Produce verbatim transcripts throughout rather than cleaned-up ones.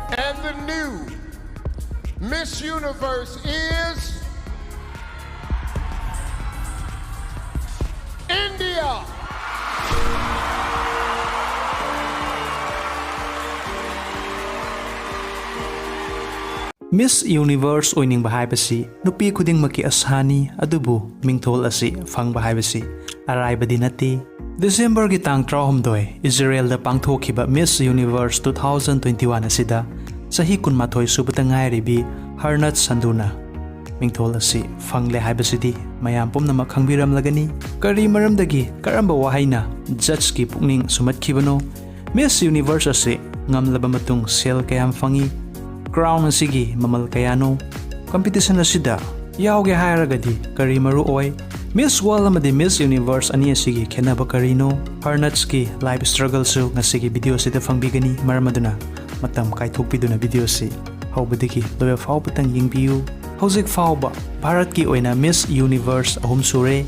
And the new Miss Universe is India. Miss Universe ꯑꯣꯏꯅꯤꯡꯕ ꯍꯥꯏꯕꯁꯤ ꯅꯨꯄꯤ ꯈꯨꯗꯤꯡꯃꯛꯀꯤ ꯑꯁꯥꯅꯤ, ꯑꯗꯨꯕꯨ ꯃꯤꯡꯊꯣꯜ ꯑꯁꯤ ꯐꯪꯕ ꯍꯥꯏꯕꯁꯤ ꯑꯔꯥꯏꯕꯗꯤ ꯅꯠꯇꯦ꯫ ꯗꯤꯁꯦꯝꯕꯔꯒꯤ ꯇꯥꯡ ꯇꯔꯥꯍꯨꯝꯗꯣꯏ ꯏꯖꯔꯦꯜꯗ ꯄꯥꯡꯊꯣꯛꯈꯤꯕ Miss Universe two thousand twenty-one ꯑꯁꯤꯗ ꯆꯍꯤ ꯀꯨꯟꯃꯥꯊꯣꯏ ꯁꯨꯕꯗ ꯉꯥꯏꯔꯤꯕꯤ ꯍꯔꯅꯠ ꯁꯟꯗꯨꯅ ꯃꯤꯡꯊꯣꯜ ꯑꯁꯤ ꯐꯪꯂꯦ ꯍꯥꯏꯕꯁꯤꯗꯤ ꯃꯌꯥꯝ ꯄꯨꯝꯅꯃꯛ ꯈꯪꯕꯤꯔꯝꯂꯒꯅꯤ꯫ ꯀꯔꯤ ꯃꯔꯝꯗꯒꯤ, ꯀꯔꯝꯕ ꯋꯥꯍꯩꯅ ꯖꯖꯀꯤ ꯄꯨꯛꯅꯤꯡ ꯁꯨꯝꯍꯠꯈꯤꯕꯅꯣ? Miss Universe ꯑꯁꯤ ꯉꯝꯂꯕ ꯃꯇꯨꯡ ꯁꯦꯜ ꯀꯌꯥꯝ ꯐꯪꯏ? Crown ꯑꯁꯤꯒꯤ ꯃꯃꯜ ꯀꯌꯥꯅꯣ? Competition ꯑꯁꯤꯗ ꯌꯥꯎꯒꯦ ꯍꯥꯏꯔꯒꯗꯤ ꯀꯔꯤ ꯃꯔꯨ ꯑꯣꯏ? Miss World ꯑꯃꯗꯤ Miss Universe ꯑꯅꯤ ꯑꯁꯤꯒꯤ ꯈꯦꯠꯅꯕ ꯀꯔꯤꯅꯣ? ꯍꯔꯅꯠꯁꯀꯤ life struggleꯁꯨ ꯉꯁꯤꯒꯤ video ꯑꯁꯤꯗ ꯐꯪꯕꯤꯒꯅꯤ꯫ ꯃꯔꯝ ꯑꯗꯨꯅ ꯃꯇꯝ ꯀꯥꯏꯊꯣꯛꯄꯤꯗꯨꯅ video ꯑꯁꯤ ꯍꯧꯕꯗꯒꯤ ꯂꯣꯏꯕ ꯐꯥꯎꯕꯇꯪ ꯌꯦꯡꯕꯤꯌꯨ꯫ ꯍꯧꯖꯤꯛ ꯐꯥꯎꯕ ꯚꯥꯔꯠꯀꯤ ꯑꯣꯏꯅ Miss Universe ꯑꯍꯨꯝ ꯁꯨꯔꯦ꯫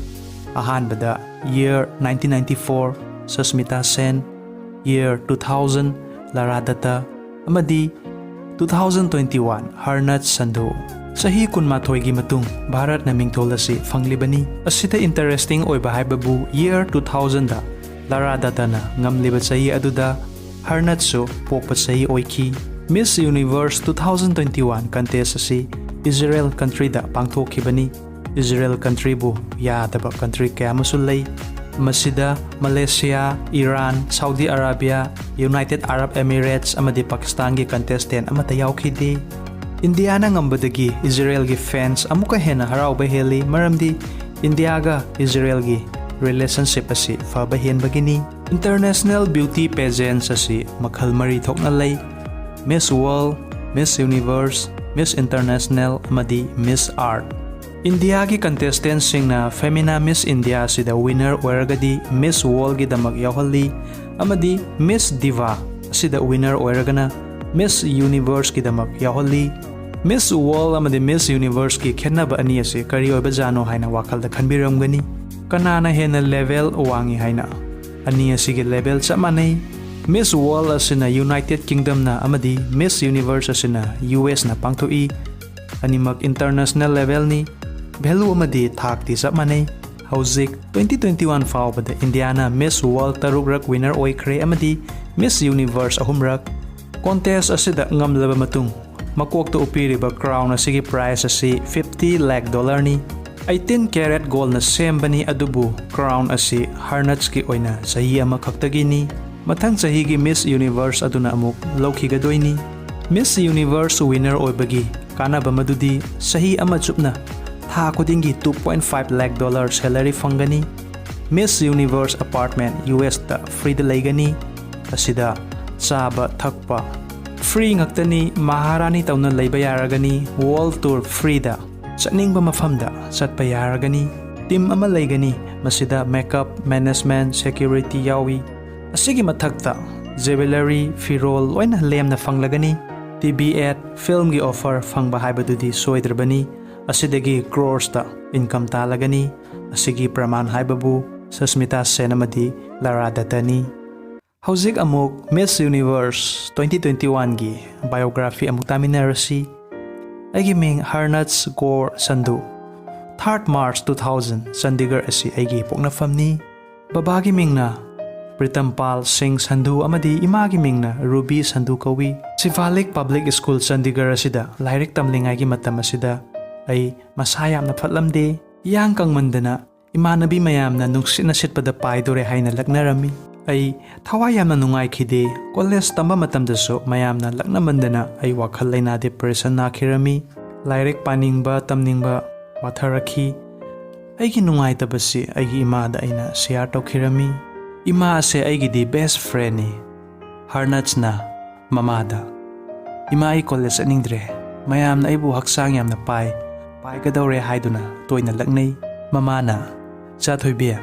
ꯑꯍꯥꯟꯕꯗ year nineteen ninety-four ꯁꯁꯃꯤꯇꯥ ꯁꯦꯟ, year two thousand ꯂꯥꯔꯥ ꯗꯠꯇ, ꯑꯃꯗꯤ two thousand twenty-one ꯍꯔꯅꯠ ꯁꯟꯙꯨ꯫ ꯆꯍꯤ ꯀꯨꯟꯃꯥꯊꯣꯏꯒꯤ ꯃꯇꯨꯡ ꯚꯥꯔꯠꯅ ꯃꯤꯡꯊꯣꯜ ꯑꯁꯤ ꯐꯪꯂꯤꯕꯅꯤ꯫ ꯑꯁꯤꯗ interesting ꯑꯣꯏꯕ ꯍꯥꯏꯕꯕꯨ year two thousandꯗ ꯂꯥꯔꯥ ꯗꯠꯇꯅ ꯉꯝꯂꯤꯕ ꯆꯍꯤ ꯑꯗꯨꯗ ꯍꯔꯅꯠꯁꯨ ꯄꯣꯛꯄ ꯆꯍꯤ ꯑꯣꯏꯈꯤ꯫ Miss Universe two thousand twenty-one contest ꯑꯁꯤ ꯏꯖꯔꯦꯜ countryꯗ ꯄꯥꯡꯊꯣꯛꯈꯤꯕꯅꯤ꯫ ꯏꯖꯔꯦꯜ countryꯕꯨ ꯌꯥꯗꯕ country ꯀꯌꯥ ꯑꯃꯁꯨ ꯂꯩ꯫ ꯃꯁꯤꯗ Malaysia, Iran, Saudi Arabia, United Arab Emirates ꯑꯃꯗꯤ ꯄꯥꯀꯤꯁꯇꯥꯟꯒꯤ contestant ꯑꯃꯠꯇ ꯌꯥꯎꯈꯤꯗꯦ꯫ ꯏꯟꯗꯤꯌꯥꯅ ꯉꯝꯕꯗꯒꯤ ꯏꯖꯔꯦꯜꯒꯤ fans ꯑꯃꯨꯛꯀ ꯍꯦꯟꯅ ꯍꯔꯥꯎꯕ ꯍꯦꯜꯂꯤ, ꯃꯔꯝꯗꯤ ꯏꯟꯗꯤꯌꯥꯒ ꯏꯖꯔꯦꯜꯒꯤ relationship ꯑꯁꯤ ꯐꯕ ꯍꯦꯟꯕꯒꯤꯅꯤ꯫ International beauty pageants ꯑꯁꯤ ꯃꯈꯜ ꯃꯔꯤ ꯊꯣꯛꯅ ꯂꯩ: Miss World, Miss Universe, Miss International ꯑꯃꯗꯤ Miss Earth꯫ ꯏꯟꯗꯤꯌꯥꯒꯤ contestantꯁꯤꯡꯅ Femina Miss India ꯑꯁꯤꯗ winner ꯑꯣꯏꯔꯒꯗꯤ Miss Worldꯒꯤꯗꯃꯛ ꯌꯥꯎꯍꯜꯂꯤ, ꯑꯃꯗꯤ Miss Diva ꯑꯁꯤꯗ winner ꯑꯣꯏꯔꯒꯅ Miss Universeꯀꯤꯗꯃꯛ ꯌꯥꯎꯍꯜꯂꯤ꯫ Miss World ꯑꯃꯗꯤ Miss Universeꯀꯤ ꯈꯦꯠꯅꯕ ꯑꯅꯤ ꯑꯁꯤ ꯀꯔꯤ ꯑꯣꯏꯕꯖꯥꯠꯅꯣ ꯍꯥꯏꯅ ꯋꯥꯈꯜꯗ ꯈꯟꯕꯤꯔꯝꯒꯅꯤ꯫ ꯀꯅꯥꯅ ꯍꯦꯟꯅ level ꯋꯥꯡꯉꯤ ꯍꯥꯏꯅ? ꯑꯅꯤ ꯑꯁꯤꯒꯤ level ꯆꯞ ꯃꯥꯟꯅꯩ꯫ Miss World ꯑꯁꯤꯅ United Kingdomꯅ ꯑꯃꯗꯤ Miss Universe ꯑꯁꯤꯅ U Sꯅ ꯄꯥꯡꯊꯣꯛꯏ꯫ ꯑꯅꯤꯃꯛ international levelꯅꯤ꯫ Value ꯑꯃꯗꯤ ꯊꯥꯛꯇꯤ ꯆꯞ ꯃꯥꯟꯅꯩ꯫ ꯍꯧꯖꯤꯛ twenty twenty one ꯐꯥꯎꯕꯗ ꯏꯟꯗꯤꯌꯥꯅ Miss World ꯇꯔꯨꯛꯔꯛ winner ꯑꯣꯏꯈ꯭ꯔꯦ ꯑꯃꯗꯤ Miss Universe ꯑꯍꯨꯝꯔꯛ꯫ Contest ꯑꯁꯤꯗ ꯉꯝꯂꯕ ꯃꯇꯨꯡ ꯃꯀꯣꯛꯇ ꯎꯞꯄꯤꯔꯤꯕ crown ꯑꯁꯤꯒꯤ price ꯑꯁꯤ fifty lakh dollarꯅꯤ꯫ Eighteen carat goldꯅ ꯁꯦꯝꯕꯅꯤ, ꯑꯗꯨꯕꯨ crown ꯑꯁꯤ ꯍꯔꯅꯠꯁꯀꯤ ꯑꯣꯏꯅ ꯆꯍꯤ ꯑꯃꯈꯛꯇꯒꯤꯅꯤ꯫ ꯃꯊꯪ ꯆꯍꯤꯒꯤ Miss Universe ꯑꯗꯨꯅ ꯑꯃꯨꯛ ꯂꯧꯈꯤꯒꯗꯣꯏꯅꯤ꯫ Miss Universe winner ꯑꯣꯏꯕꯒꯤ ꯀꯥꯟꯅꯕ ꯃꯗꯨꯗꯤ ꯆꯍꯤ ꯑꯃ ꯆꯨꯞꯅ ꯊꯥ ꯈꯨꯗꯤꯡꯒꯤ two point five lakh dollar salary ꯐꯪꯒꯅꯤ꯫ Miss Universe apartment U Sꯇ freeꯗ ꯂꯩꯒꯅꯤ꯫ ꯑꯁꯤꯗ ꯆꯥꯕ ꯊꯛꯄ free ꯉꯥꯛꯇꯅꯤ꯫ ꯃꯍꯥꯔꯥꯅꯤ ꯇꯧꯅ ꯂꯩꯕ ꯌꯥꯔꯒꯅꯤ꯫ World tour freeꯗ ꯆꯠꯅꯤꯡꯕ ꯃꯐꯝꯗ ꯆꯠꯄ ꯌꯥꯔꯒꯅꯤ꯫ Team ꯑꯃ ꯂꯩꯒꯅꯤ꯫ ꯃꯁꯤꯗ makeup, management, security ꯌꯥꯎꯏ꯫ ꯑꯁꯤꯒꯤ ꯃꯊꯛꯇ jewellery, ꯐꯤꯔꯣꯜ ꯂꯣꯏꯅ ꯂꯦꯝꯅ ꯐꯪꯂꯒꯅꯤ꯫ T V ad, filmꯒꯤ offer ꯐꯪꯕ ꯍꯥꯏꯕꯗꯨꯗꯤ ꯁꯣꯏꯗ꯭ꯔꯕꯅꯤ꯫ ꯑꯁꯤꯗꯒꯤ crores ꯇ income ꯇꯥꯜꯂꯒꯅꯤ꯫ ꯑꯁꯤꯒꯤ ꯄ꯭ꯔꯃꯥꯟ ꯍꯥꯏꯕꯕꯨ ꯁꯁꯃꯤꯇꯥ ꯁꯦꯟ ꯑꯃꯗꯤ ꯂꯥꯔꯥ ꯗꯠꯇꯅꯤ꯫ ꯍꯧꯖꯤꯛ ꯑꯃꯨꯛ Miss Universe twenty twenty oneꯒꯤ biography ꯑꯃꯨꯛ ꯇꯥꯃꯤꯟꯅꯔꯁꯤ꯫ ꯑꯩꯒꯤ ꯃꯤꯡ ꯍꯔꯅꯠꯁ ꯒꯣꯔ ꯁꯟꯙꯨ꯫ Third March two thousand, Chandigarh ꯑꯁꯤ ꯑꯩꯒꯤ ꯄꯣꯛꯅꯐꯝꯅꯤ꯫ ꯕꯕꯥꯒꯤ ꯃꯤꯡꯅ ꯄ꯭ꯔꯤꯇꯝꯄꯥꯜ ꯁꯤꯡ ꯁꯟꯙꯨ ꯑꯃꯗꯤ ꯏꯃꯥꯒꯤ ꯃꯤꯡꯅ ꯔꯨꯕꯤ ꯁꯟꯙꯨ ꯀꯧꯏ꯫ ꯁꯤꯚꯥꯂꯤꯛ ꯄꯕ꯭ꯂꯤꯛ ꯁ꯭ꯀꯨꯜ ꯆꯟꯗꯤꯒꯔ ꯑꯁꯤꯗ ꯂꯥꯏꯔꯤꯛ ꯇꯝꯂꯤꯉꯩꯒꯤ ꯃꯇꯝ ꯑꯁꯤꯗ ꯑꯩ ꯃꯁꯥ ꯌꯥꯝꯅ ꯐꯠꯂꯝꯗꯦ꯫ ꯏꯌꯥꯡ ꯀꯪꯃꯟꯗꯅ ꯏꯃꯥꯟꯅꯕꯤ ꯃꯌꯥꯝꯅ ꯅꯨꯡꯁꯤꯠꯅ ꯁꯤꯠꯄꯗ ꯄꯥꯏꯗꯣꯔꯦ ꯍꯥꯏꯅ ꯂꯛꯅꯔꯝꯃꯤ꯫ ꯑꯩ ꯊꯋꯥꯏ ꯌꯥꯝꯅ ꯅꯨꯡꯉꯥꯏꯈꯤꯗꯦ꯫ ꯀꯣꯂꯦꯖ ꯇꯝꯕ ꯃꯇꯝꯗꯁꯨ ꯃꯌꯥꯝꯅ ꯂꯛꯅꯃꯟꯗꯅ ꯑꯩ ꯋꯥꯈꯜ ꯂꯩꯅꯥ, depression ꯅꯥꯈꯤꯔꯝꯃꯤ꯫ ꯂꯥꯏꯔꯤꯛ ꯄꯥꯅꯤꯡꯕ, ꯇꯝꯅꯤꯡꯕ ꯋꯥꯊꯔꯛꯈꯤ꯫ ꯑꯩꯒꯤ ꯅꯨꯡꯉꯥꯏꯇꯕꯁꯤ ꯑꯩꯒꯤ ꯏꯃꯥꯗ ꯑꯩꯅ share ꯇꯧꯈꯤꯔꯝꯃꯤ꯫ ꯏꯃꯥ ꯑꯁꯦ ꯑꯩꯒꯤꯗꯤ best friendꯅꯤ꯫ ꯍꯔꯅꯠꯁꯅ ꯃꯃꯥꯗ, "ꯏꯃꯥ, ꯑꯩ ꯀꯣꯂꯦꯖ ꯆꯠꯅꯤꯡꯗ꯭ꯔꯦ꯫ ꯃꯌꯥꯝꯅ ꯑꯩꯕꯨ ꯍꯛꯆꯥꯡ ꯌꯥꯝꯅ ꯄꯥꯏ, ꯄꯥꯏꯒꯗꯧꯔꯦ ꯍꯥꯏꯗꯨꯅ ꯇꯣꯏꯅ ꯂꯛꯅꯩ꯫" ꯃꯃꯥꯅ, "ꯏꯆꯥ ꯊꯣꯏꯕꯤ,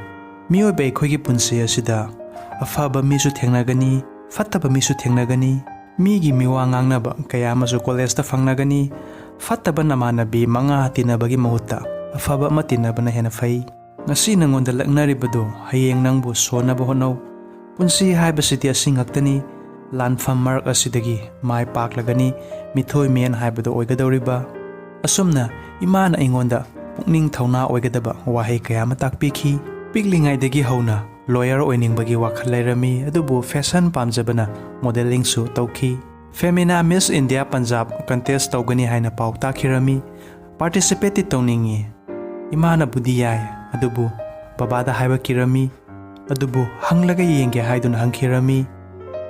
ꯃꯤꯑꯣꯏꯕ ꯑꯩꯈꯣꯏꯒꯤ ꯄꯨꯟꯁꯤ ꯑꯁꯤꯗ ꯑꯐꯕ ꯃꯤꯁꯨ ꯊꯦꯡꯅꯒꯅꯤ, ꯐꯠꯇꯕ ꯃꯤꯁꯨ ꯊꯦꯡꯅꯒꯅꯤ꯫ ꯃꯤꯒꯤ ꯃꯤꯋꯥ ꯉꯥꯡꯅꯕ ꯀꯌꯥ ꯑꯃꯁꯨ ꯀꯣꯂꯦꯖꯇ ꯐꯪꯅꯒꯅꯤ꯫ ꯐꯠꯇꯕ ꯅꯃꯥꯟꯅꯕꯤ ꯃꯉꯥ ꯇꯤꯟꯅꯕꯒꯤ ꯃꯍꯨꯠꯇ ꯑꯐꯕ ꯑꯃ ꯇꯤꯟꯅꯕꯅ ꯍꯦꯟꯅ ꯐꯩ꯫ ꯉꯁꯤ ꯅꯪꯉꯣꯟꯗ ꯂꯛꯅꯔꯤꯕꯗꯨ ꯍꯌꯦꯡ ꯅꯪꯕꯨ ꯁꯣꯟꯅꯕ ꯍꯣꯠꯅꯧ꯫ ꯄꯨꯟꯁꯤ ꯍꯥꯏꯕꯁꯤꯗꯤ ꯑꯁꯤ ꯉꯛꯇꯅꯤ꯫ ꯂꯥꯟꯐꯝ ꯃꯔꯛ ꯑꯁꯤꯗꯒꯤ ꯃꯥꯏ ꯄꯥꯛꯂꯒꯅꯤ ꯃꯤꯊꯣꯏ ꯃꯤꯍꯦꯟ ꯍꯥꯏꯕꯗꯨ ꯑꯣꯏꯒꯗꯧꯔꯤꯕ꯫ ꯑꯁꯨꯝꯅ ꯏꯃꯥꯅ ꯑꯩꯉꯣꯟꯗ ꯄꯨꯛꯅꯤꯡ ꯊꯧꯅꯥ ꯑꯣꯏꯒꯗꯕ ꯋꯥꯍꯩ ꯀꯌꯥ ꯑꯃ ꯇꯥꯛꯄꯤꯈꯤ꯫ ꯄꯤꯛꯂꯤꯉꯩꯗꯒꯤ ꯍꯧꯅ lawyer ꯑꯣꯏꯅꯤꯡꯕꯒꯤ ꯋꯥꯈꯜ ꯂꯩꯔꯝꯃꯤ, ꯑꯗꯨꯕꯨ fashion ꯄꯥꯝꯖꯕꯅ modelling ꯁꯨ ꯇꯧꯈꯤ꯫ Femina Miss India Punjab contest ꯇꯧꯒꯅꯤ ꯍꯥꯏꯅ ꯄꯥꯎ ꯇꯥꯈꯤꯔꯝꯃꯤ꯫ Participate ꯇꯤ ꯇꯧꯅꯤꯡꯉꯤ꯫ ꯏꯃꯥꯅꯕꯨꯗꯤ ꯌꯥꯏ, ꯑꯗꯨꯕꯨ ꯕꯕꯥꯗ ꯍꯥꯏꯕ ꯀꯤꯔꯝꯃꯤ꯫ ꯑꯗꯨꯕꯨ ꯍꯪꯂꯒ ꯌꯦꯡꯒꯦ ꯍꯥꯏꯗꯨꯅ ꯍꯪꯈꯤꯔꯝꯃꯤ꯫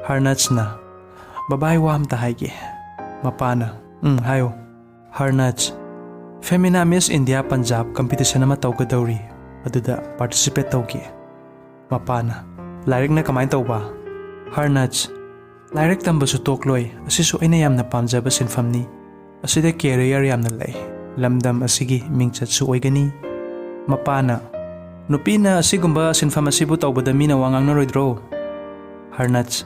ꯍꯔꯅꯖꯅ, "ꯕꯕꯥ, ꯑꯩ ꯋꯥ ꯑꯝꯇ ꯍꯥꯏꯒꯦ꯫" ꯃꯄꯥꯅ, "ꯎꯝ, ꯍꯥꯏꯌꯨ꯫" ꯍꯔꯅꯖ, "Femina Miss India Punjab competition ꯑꯃ ꯇꯧꯒꯗꯧꯔꯤ, ꯑꯗꯨꯗ participate ꯇꯧꯒꯦ꯫" ꯃꯄꯥꯅ, "ꯂꯥꯏꯔꯤꯛꯅ ꯀꯃꯥꯏꯅ ꯇꯧꯕ?" ꯍꯔꯅꯖ, "ꯂꯥꯏꯔꯤꯛ ꯇꯝꯕꯁꯨ ꯇꯣꯛꯂꯣꯏ, ꯑꯁꯤꯁꯨ ꯑꯩꯅ ꯌꯥꯝꯅ ꯄꯥꯝꯖꯕ ꯁꯤꯟꯐꯝꯅꯤ꯫ ꯑꯁꯤꯗ career ꯌꯥꯝꯅ ꯂꯩ, ꯂꯝꯗꯝ ꯑꯁꯤꯒꯤ ꯃꯤꯡꯆꯠꯁꯨ ꯑꯣꯏꯒꯅꯤ꯫" ꯃꯄꯥꯅ, "ꯅꯨꯄꯤꯅ ꯑꯁꯤꯒꯨꯝꯕ ꯁꯤꯟꯐꯝ ꯑꯁꯤꯕꯨ ꯇꯧꯕꯗ ꯃꯤꯅ ꯋꯥ ꯉꯥꯡꯅꯔꯣꯏꯗ꯭ꯔꯣ?" ꯍꯔꯅꯖ,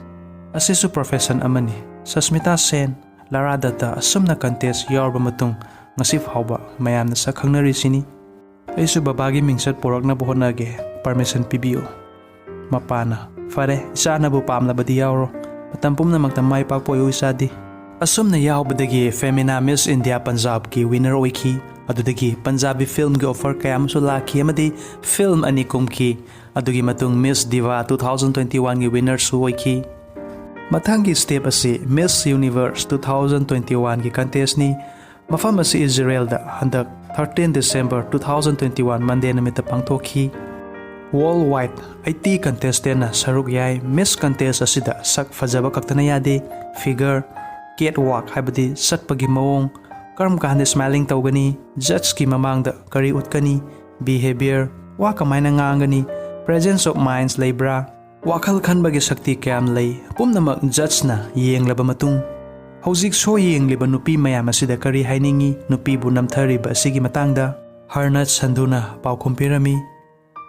"ꯑꯁꯤꯁꯨ profession ꯑꯃꯅꯤ꯫ ꯁꯁꯃꯤꯇꯥ ꯁꯦꯟ, ꯂꯥꯔꯥ ꯗꯠꯇ ꯑꯁꯨꯝꯅ contest ꯌꯥꯎꯔꯕ ꯃꯇꯨꯡ ꯉꯁꯤ ꯐꯥꯎꯕ ꯃꯌꯥꯝꯅ ꯁꯛ ꯈꯪꯅꯔꯤꯁꯤꯅꯤ꯫ ꯑꯩꯁꯨ ꯕꯕꯥꯒꯤ ꯃꯤꯡꯆꯠ ꯄꯨꯔꯛꯅꯕ ꯍꯣꯠꯅꯒꯦ꯫ Permission ꯄꯤꯕꯤꯌꯨ꯫" ꯃꯄꯥꯅ, "ꯐꯔꯦ, ꯏꯆꯥꯅꯕꯨ ꯄꯥꯝꯂꯕꯗꯤ ꯌꯥꯎꯔꯣ꯫ ꯃꯇꯝ ꯄꯨꯝꯅꯃꯛꯇ ꯃꯥꯏ ꯄꯥꯛꯄ ꯑꯣꯏꯌꯨ, ꯏꯆꯥꯗꯤ꯫" ꯑꯁꯨꯝꯅ ꯌꯥꯎꯕꯗꯒꯤ Femina Miss India Punjab ꯀꯤ winner ꯑꯣꯏꯈꯤ꯫ ꯑꯗꯨꯗꯒꯤ ꯄꯟꯖꯥꯕꯤ film ꯒꯤ offer ꯀꯌꯥ ꯑꯃꯁꯨ ꯂꯥꯛꯈꯤ ꯑꯃꯗꯤ film ꯑꯅꯤ ꯀꯨꯝꯈꯤ꯫ ꯑꯗꯨꯒꯤ ꯃꯇꯨꯡ Miss Diva two thousand twenty one ꯒꯤ winner ꯁꯨ ꯑꯣꯏꯈꯤ꯫ ꯃꯊꯪꯒꯤ step ꯑꯁꯤ Miss Universe two thousand twenty one ꯒꯤ contest ꯅꯤ꯫ ꯃꯐꯝ ꯑꯁꯤ ꯏꯖꯔꯦꯜꯗ ꯍꯟꯗꯛ thirteen December two thousand twenty one Monday ꯅꯨꯃꯤꯠꯇ ꯄꯥꯡꯊꯣꯛꯈꯤ꯫ Worldwide eighty contestant ꯅ ꯁꯔꯨꯛ ꯌꯥꯏ꯫ Miss contest ꯑꯁꯤꯗ ꯁꯛ ꯐꯖꯕ ꯈꯛꯇꯅ ꯌꯥꯗꯦ, figure, catwalk ꯍꯥꯏꯕꯗꯤ ꯆꯠꯄꯒꯤ ꯃꯑꯣꯡ, ꯀꯔꯝ ꯀꯥꯟꯗ smiling ꯇꯧꯒꯅꯤ, judge ꯀꯤ ꯃꯃꯥꯡꯗ ꯀꯔꯤ ꯎꯠꯀꯅꯤ, behaviour, ꯋꯥ ꯀꯃꯥꯏꯅ ꯉꯥꯡꯒꯅꯤ, presence of mind ꯂꯩꯕ꯭ꯔꯥ, ꯋꯥꯈꯜ ꯈꯟꯕꯒꯤ ꯁꯛꯇꯤ ꯀꯌꯥꯝ ꯂꯩ, ꯄꯨꯝꯅꯃꯛ judge ꯅ ꯌꯦꯡꯂꯕ ꯃꯇꯨꯡ, ꯍꯧꯖꯤꯛ show ꯌꯦꯡꯂꯤꯕ ꯅꯨꯄꯤ ꯃꯌꯥꯝ ꯑꯁꯤꯗ ꯀꯔꯤ ꯍꯥꯏꯅꯤꯡꯏ? ꯅꯨꯄꯤꯕꯨ ꯅꯝꯊꯔꯤꯕ ꯑꯁꯤꯒꯤ ꯃꯇꯥꯡꯗ ꯍꯔꯅꯖ ꯁꯟꯙꯨꯅ ꯄꯥꯎꯈꯨꯝ ꯄꯤꯔꯝꯃꯤ,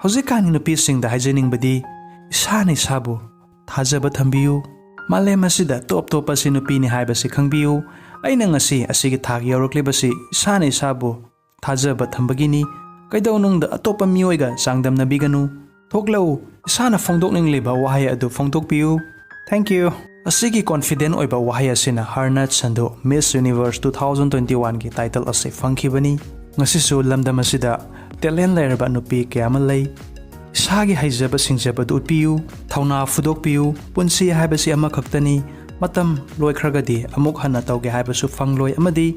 "ꯍꯧꯖꯤꯛꯀꯥꯟꯒꯤ ꯅꯨꯄꯤꯁꯤꯡꯗ ꯍꯥꯏꯖꯅꯤꯡꯕꯗꯤ ꯏꯁꯥꯅ ꯏꯁꯥꯕꯨ ꯊꯥꯖꯕ ꯊꯝꯕꯤꯌꯨ꯫ ꯃꯥꯂꯦꯝ ꯑꯁꯤꯗ ꯇꯣꯞ ꯇꯣꯞꯄ ꯑꯁꯤ ꯅꯨꯄꯤꯅꯤ ꯍꯥꯏꯕꯁꯤ ꯈꯪꯕꯤꯌꯨ꯫ ꯑꯩꯅ ꯉꯁꯤ ꯑꯁꯤꯒꯤ ꯊꯥꯛ ꯌꯧꯔꯛꯂꯤꯕꯁꯤ ꯏꯁꯥꯅ ꯏꯁꯥꯕꯨ ꯊꯥꯖꯕ ꯊꯝꯕꯒꯤꯅꯤ꯫ ꯀꯩꯗꯧꯅꯨꯡꯗ ꯑꯇꯣꯞꯄ ꯃꯤꯑꯣꯏꯒ ꯆꯥꯡꯗꯝꯅꯕꯤꯒꯅꯨ꯫ ꯊꯣꯛꯂꯛꯎ, ꯏꯁꯥꯅ ꯐꯣꯡꯗꯣꯛꯅꯤꯡꯂꯤꯕ ꯋꯥꯍꯩ ꯑꯗꯨ ꯐꯣꯡꯗꯣꯛꯄꯤꯌꯨ꯫ Thank you꯫ ꯑꯁꯤꯒꯤ confident ꯑꯣꯏꯕ ꯋꯥꯍꯩ ꯑꯁꯤꯅ ꯍꯔꯅꯠ ꯁꯟꯙꯨ Miss Universe two thousand twenty-one ꯒꯤ title ꯑꯁꯤ ꯐꯪꯈꯤꯕꯅꯤ꯫ ꯉꯁꯤꯁꯨ ꯂꯝꯗꯝ ꯑꯁꯤꯗ talent ꯂꯩꯔꯕ ꯅꯨꯄꯤ ꯀꯌꯥ ꯑꯃ ꯂꯩ꯫ ꯏꯁꯥꯒꯤ ꯍꯩꯖꯕ ꯁꯤꯡꯖꯕꯗꯨ ꯎꯠꯄꯤꯌꯨ, ꯊꯧꯅꯥ ꯐꯨꯗꯣꯛꯄꯤꯌꯨ꯫ ꯄꯨꯟꯁꯤ ꯍꯥꯏꯕꯁꯤ ꯑꯃꯈꯛꯇꯅꯤ, ꯃꯇꯝ ꯂꯣꯏꯈ꯭ꯔꯒꯗꯤ ꯑꯃꯨꯛ ꯍꯟꯅ ꯇꯧꯒꯦ ꯍꯥꯏꯕꯁꯨ ꯐꯪꯂꯣꯏ, ꯑꯃꯗꯤ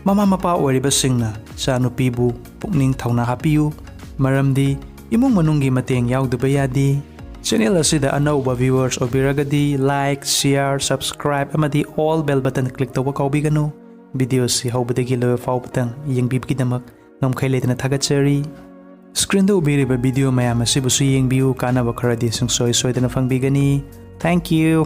ꯃꯃꯥ ꯃꯄꯥ ꯑꯣꯏꯔꯤꯕꯁꯤꯡꯅ ꯏꯆꯥꯅꯨꯄꯤꯕꯨ ꯄꯨꯛꯅꯤꯡ ꯊꯧꯅꯥ ꯍꯥꯞꯄꯤꯌꯨ, ꯃꯔꯝꯗꯤ ꯏꯃꯨꯡ ꯃꯅꯨꯡꯒꯤ ꯃꯇꯦꯡ ꯌꯥꯎꯗꯕ ꯌꯥꯗꯦ꯫ Channel ꯑꯁꯤꯗ ꯑꯅꯧꯕ viewers ꯑꯣꯏꯕꯤꯔꯒꯗꯤ like, share, subscribe ꯑꯃꯗꯤ all bell button click ꯇꯧꯕ ꯀꯥꯎꯕꯤꯒꯅꯨ꯫ Video ꯑꯁꯤ ꯍꯧꯕꯗꯒꯤ ꯂꯣꯏꯕ ꯐꯥꯎꯕꯗꯪ ꯌꯦꯡꯕꯤꯕꯒꯤꯗꯃꯛ ꯉꯝꯈꯩ ꯂꯩꯇꯅ ꯊꯥꯒꯠꯆꯔꯤ꯫ Screen ꯗ ꯎꯕꯤꯔꯤꯕ video ꯃꯌꯥꯝ ꯑꯁꯤꯕꯨꯁꯨ ꯌꯦꯡꯕꯤꯌꯨ, ꯀꯥꯟꯅꯕ ꯈꯔꯗꯤ ꯁꯨꯡꯁꯣꯏ ꯁꯣꯏꯗꯅ ꯐꯪꯕꯤꯒꯅꯤ꯫ Thank you꯫